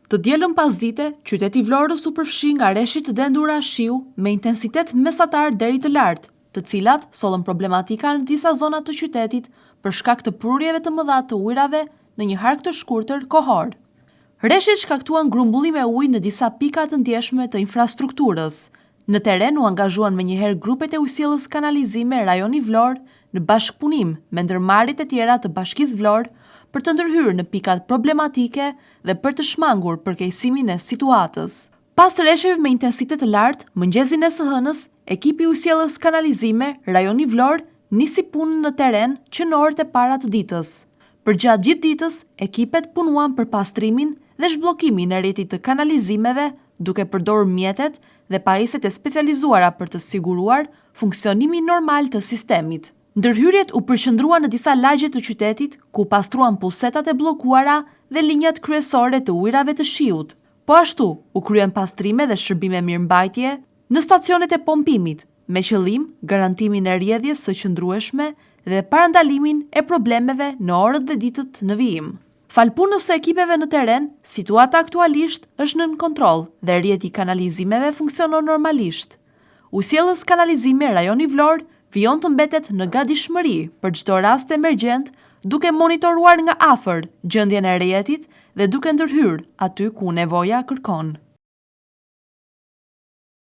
Të dielën pasdite, qyteti i Vlorës u përfshi nga reshje të dendura shiu me intensitet mesatar deri të lartë, të cilat sollën problematika në disa zona të qytetit për shkak të prurjeve të mëdha të ujërave në një hark të shkurtër kohor. Reshjet shkaktuan grumbullime uji në disa pika të ndjeshme të infrastrukturës. Në terren u angazhuan menjëherë grupet e Ujësjellës Kanalizime Rajoni Vlorë në bashkëpunim me ndërmarrjet e tjera të Bashkisë Vlorë për të ndërhyrë në pikat problematike dhe për të shmangur përkeqësimin e situatës. Pas reshjeve me intensitet të lartë, mëngjesin e së hënës, ekipi i Ujësjellës Kanalizime Rajoni Vlorë nisi punën në terren që në orët e para të ditës. Përgjatë gjithë ditës, ekipet punuan për pastrimin dhe zhbllokimin e rrjetit të kanalizimeve duke përdorur mjetet dhe pajisjet e specializuara për të siguruar funksionimin normal të sistemit. Ndërhyrjet u përqendruan në disa lagje të qytetit ku u pastruan pusetat e bllokuara dhe linjat kryesore të ujërave të shiut. Po ashtu, u kryen pastrime dhe shërbime mirëmbajtje në stacionet e pompimit, me qëllim garantimin e rrjedhjes së qëndrueshme dhe parandalimin e problemeve në orët dhe ditët në vijim. Falë punës së ekipeve në terren, situata aktualisht është nën kontroll dhe rrjeti i kanalizimeve funksionon normalisht. Ujësjellës Kanalizime Rajoni Vlorë vijon të mbetet në gatishmëri për çdo rast emergjent duke monitoruar nga afër gjendjen e rrjetit dhe duke ndërhyrë aty ku nevoja kërkon.